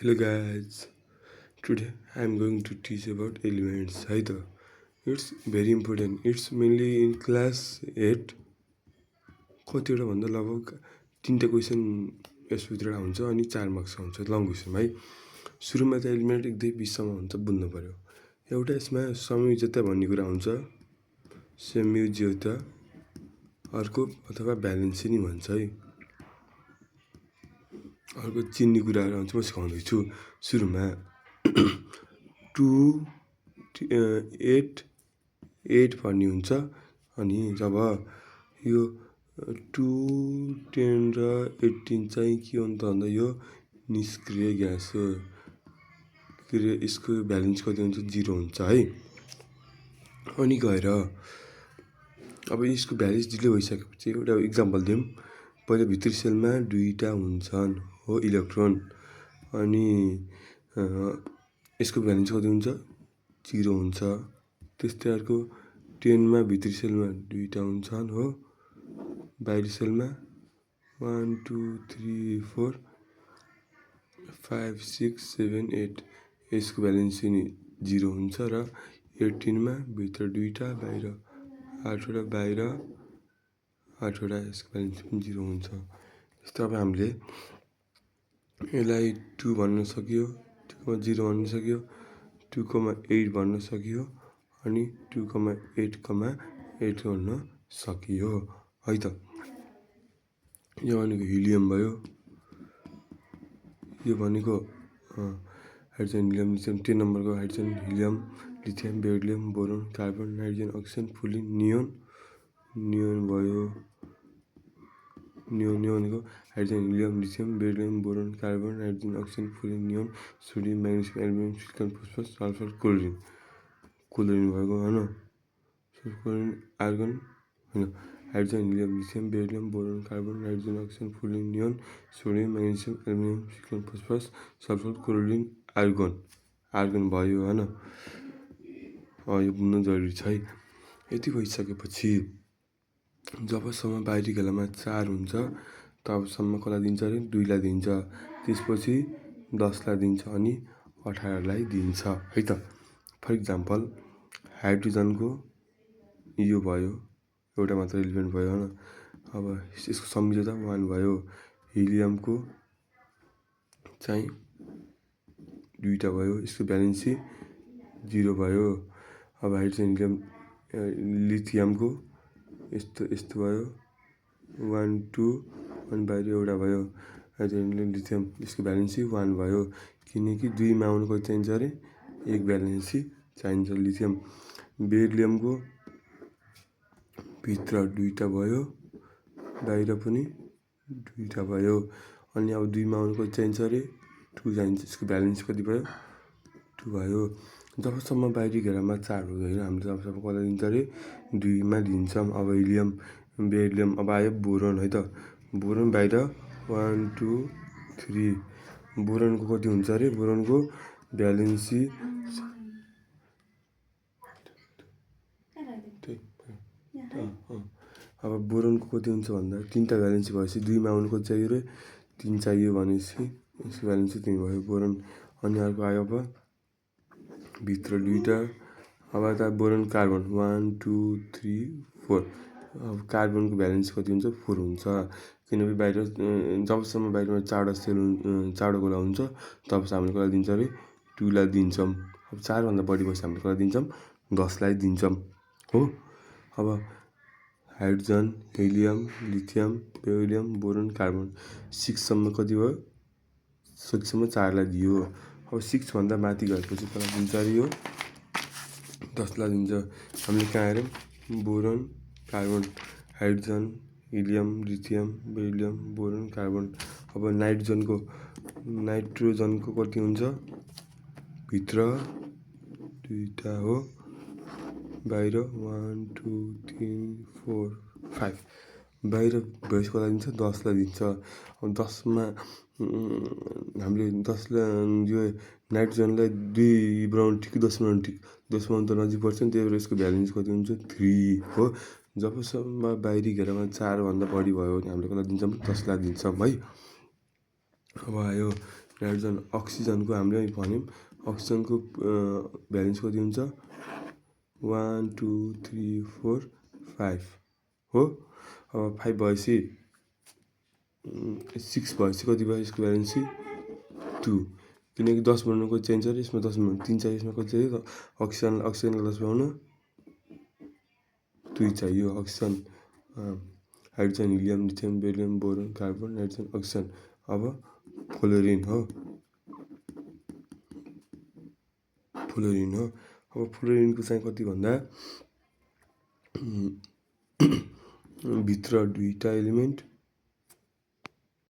Hello guys, today I am going to teach about elements है त. It's very important. It's mainly in class 8. कतिवटा भन्दा लगभग 3टा question यसभित्र हुन्छ अनि 4 मार्क्स हुन्छ लङ क्वेसन है. सुरुमा त एलिमेन्ट 1 देखि 20 सम्म हुन्छ बुझ्नु पर्यो. एउटा यसमा संयोजकता भन्ने कुरा हुन्छ. संयोजकता अर्को अथवा ब्यालेन्स नि भन्छ है. अर्को चिन्ने कुराहरू हुन्छ म सिकाउँदै छु. सुरुमा 2 8 8 भन्ने हुन्छ अनि जब यो 2 10 र 18 चाहिँ के हो त भन्दा यो निष्क्रिय ग्यास हो. यसको ब्यालेन्स कति हुन्छ 0 हुन्छ है. अनि गएर अब यसको ब्यालेन्स 0 भइसकेपछि एउटा इक्जाम्पल दिउँ. पहिला भित्री सेलमा 2टा हुन्छन् हो इलेक्ट्रोन अनि यसको ब्यालेन्स कति हुन्छ 0 हुन्छ. त्यस्तै अर्को 10 मा भित्री सेलमा 2टा हुन्छन् हो. बाहिरी सेलमा 1 2 3 4 5 6 7 8 यसको ब्यालेन्स नि 0 हुन्छ र 18 मा भित्र 2टा बाहिर 8वटा बाहिर 8वटा यसको ब्यालेन्स पनि 0 हुन्छ. जस्तो अब हामीले यसलाई 2 भन्न सक्यो, 2,0 भन्न सक्यो, 2,8 भन्न सक्यो अनि 2,8,8 भन्न सकियो है त. यो भनेको हिलियम भयो. यो भनेको हाइड्रोजन हिलियम लिथियम 10 नम्बरको hydrogen helium lithium beryllium boron carbon nitrogen oxygen fluorine neon neon भयो. नियोन भनेको hydrogen helium lithium beryllium boron carbon nitrogen oxygen fluorine neon sodium magnesium aluminium silicon phosphorus sulphur chlorine chlorine भएको हैन. Chlorine argon हैन. Hydrogen helium lithium beryllium boron carbon nitrogen oxygen fluorine neon sodium magnesium aluminium silicon phosphorus sulphur chlorine argon argon भयो हैन. यो बुझ्नु जरुरी छ है. यति भइसकेपछि जबसम्म बाहिरी घेलामा 4 हुन्छ तबसम्म कसलाई दिन्छ अरे 2 लाई दिन्छ. त्यसपछि 10 लाई दिन्छ अनि 18 लाई दिन्छ है त. फर इक्जाम्पल हाइड्रोजनको यो भयो एउटा मात्र एलिमेन्ट भयो हैन. अब यसको संयोजकता 1 भयो. हिलियमको चाहिँ 2टा भयो. यसको ब्यालेन्स 0 भयो. अब हाइड्रोजन हिलियम लिथियमको यस्तो भयो 1 2 अनि बाहिर एउटा भयो. हाइड्रोजन लिथियम यसको ब्यालेन्स 1 भयो किनकि 2 मा आउनु कति चाहिन्छ अरे 1 ब्यालेन्स चाहिन्छ. लिथियम बेरिलियमको भित्र 2टा भयो बाहिर पनि 2टा भयो अनि अब 2 मा आउनु कति चाहिन्छ अरे 2 चाहिन्छ. यसको ब्यालेन्स कति भयो 2 भयो. जबसम्म बाहिरी घेरामा 4 हुँदैन हामीले तबसम्म कसलाई दिन्छ अरे 2 मा दिन्छौँ. अब हिलियम बेरिलियम अब आयो बोरोन है त. बोरोन बाहिर 1 2 3 बोरोनको कति हुन्छ अरे बोरोनको ब्यालेन्स अब बोरोनको कति हुन्छ भन्दा 3टा ब्यालेन्स भएपछि 2 मा आउनु कति चाहियो अरे 3 चाहियो भनेपछि यसको ब्यालेन्स 3 भयो बोरोन. अनि अर्को आयो अब भित्र 2टा. अब त बोरोन कार्बन 1 2 3 4 अब कार्बनको ब्यालेन्स कति हुन्छ 4 हुन्छ किनकि बाहिर जबसम्म बाहिरमा 4वटा सेल 4वटा गोला हुन्छ तबसम्म हामीले कसलाई दिन्छ अरे 2 लाई दिन्छौँ. अब 4 भन्दा बढी भएपछि हामीले कसलाई दिन्छौँ 10 लाई दिन्छौँ हो. अब hydrogen helium lithium beryllium boron carbon 6 सम्म कति भयो 6 सम्म 4 लाई दियो. अब 6 भन्दा माथि गएपछि कसलाई दिन्छ अरे यो 10 लाई दिन्छ. हामीले कहाँ हेर्यौँ boron carbon hydrogen helium lithium beryllium boron carbon. अब नाइट्रोजनको कति हुन्छ भित्र 2टा हो बाहिर 1 2 3 4 5 बाहिर भएपछि कसलाई दिन्छ 10 लाई दिन्छ. अब 10 मा हामीले 10 लाई यो नाइट्रोजनलाई 2 बनाउनु ठिक 10 बनाउनु ठिक 10 बनाउनु त नजिक पर्छ नि. त्यही भएर यसको ब्यालेन्स कति हुन्छ 3 हो. जबसम्म बाहिरी घेरामा 4 भन्दा बढी भयो भने हामीले कसलाई दिन्छौँ 10 लाई दिन्छौँ है. अब आयो नाइट्रोजन अक्सिजनको हामीले भन्यौँ अक्सिजनको भ्यालेन्स कति हुन्छ 1 2 3 4 5 हो। अब 5 भएपछि 6 भएपछि कति भयो यसको भ्यालेन्सी 2 किनकि 10 बनाउनु कति चाहिन्छ र यसमा 10 बनाउनु 3 चाहियो यसमा कति चाहियो अक्सिजनलाई 10 बनाउनु 2 चाहियो oxygen hydrogen helium lithium beryllium boron carbon nitrogen oxygen. अब फ्लोरिन हो अब फ्लोरिनको चाहिँ कति भन्दा भित्र 2टा एलिमेन्ट